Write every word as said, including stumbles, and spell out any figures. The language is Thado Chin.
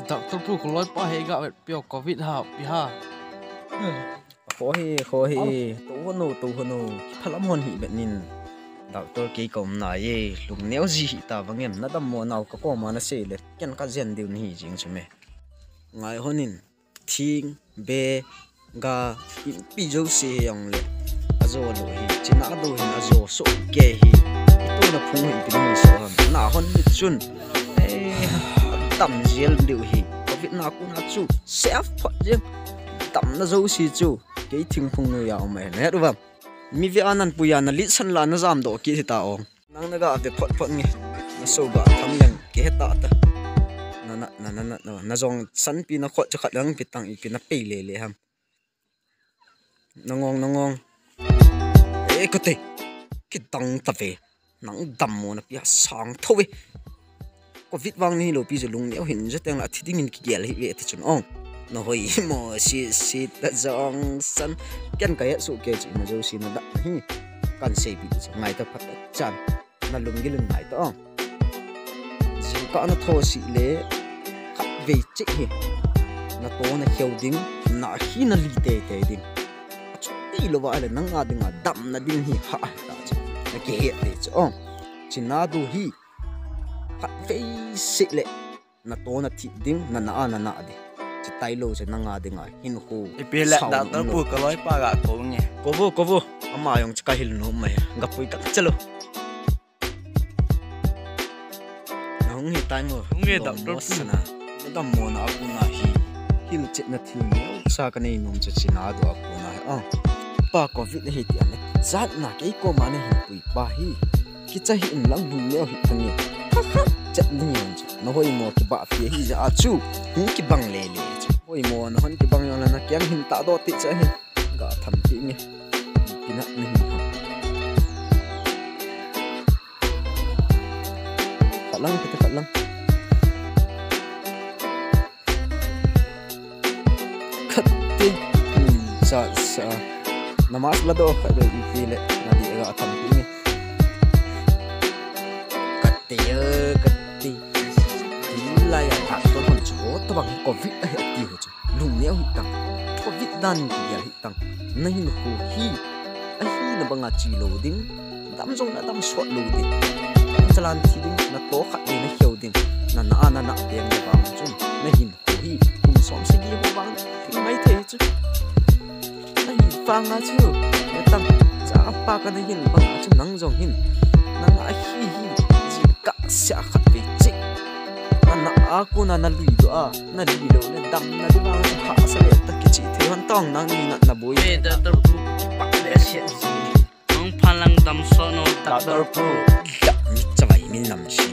Doctor pu, kaloipa hi ga vetpi o, covid ha, pi ha. Khohi, khohi, tou hon o, tou hon o, kiphalam hon hih bet in. Doctor kei kaum nai e, lungneo ji hih ta vang em, nadammo nau kakoma nasei le, ken kajen diu nahi jing chu me. Ngai hon in, thing, be, ga, inpi jouse hi jong le, ajo lou hi, Chinadu hin ajo soh kei hi, ituna phung hi ipi ding soh ham, na hon ni chun, eh, dam jel diu hi, covid na kona chu, safe phot jeng, damna jouse chu, kei thingphung noiya um ahi, nahet uvam. Mi ve a nanpui a nalitsan la najamdoh kit hita o. Nang naga ve phot phot nge. Naso ga tham leng kihe tata. Na, na, na, na, na, na, najong sanpi nakhut chu khat lang pi tang ipi napei lele ham. Nangong, nangong. Eh, kate. Kidang tave. Nang dammo napi a sang tho ve. Covid vang nahi lou pi chu lungneo hih in, jateng la thi dingin kigel hih ve ti chun ong. Nahoimo sisi ta jong san. Ken kahet soh kei chu ima jouse nadah hi. Kan seipi ti chu ngai ta phat chan. Nalunggil in ngai ta ong. Jingkah nathoh sih le khatvei cheh hi. Nato nakheu ding, na hi nali teitei ding. Achuti louva ahile nanga dinga damna ding hi ha ta chu. Nakihet ve chu ong. Chinadu hi. Khatvei sih le nato nathi ding, nana a nana ding. Chuti lou chu nanga dinga hinkho. Ipi le, sao doctor pu, kaloipa ga kou nge. Kou vo, kou vo. Ama jong chu kahil nom mai. Gapui kang chalo. Nahung hitai mo. Hung e, doctor pu. Nadammona a kona hi. Hilchetna thil neocha kanei nom chu Chinadu a kona hi. Ah. Pa covid ahi ti a le. Jatna kei koma nahin pui pa hi. Kicha hih in lang lungneo hih tange. Ha ha. Chet ni jong chu. Nahoimo kibahpi ahi jeh a chu. Hin kibang lele chu. Hoimo nahon kibang jong le nakeng hin tahdoh ti chu ahi. Ga thampi nge. Ipi na nahi ham. Khat lang, khat lang. Khat te. Hmm, sa, sa. Na mask ladoh khat ve ipi le. Nadi ga thampi nge. Khat te, eh, khat te. Tulai a doctor hon chu ho tabang covid ahi ati ho chu. Lungneo hih tang. Covid dan kigel hih tang. Nahinkho hi. Ahina banga chi lou ding. Dam jong nadam sot lou ding. Chalan thi ding. Nato khatvei nakheu ding. Nana a nana ding nabang chun. Nahinkho hi. Kum som sagi ho vang. Thing mai thei chu. Nahi vanga chu. Natang. Chapa kana hin banga chu nang jong hin. Nana hi hi. Jingkah sia khatvei cheh. Nana a kona nalui doh a, nali lou le damna ding vang chu hahsa le ta kichih thei hon tong nangni natna boi. Eh, doctor pu, kipak le aset ji. Nang phan lang damsot no, doctor pu. Dam mi chavai mi namse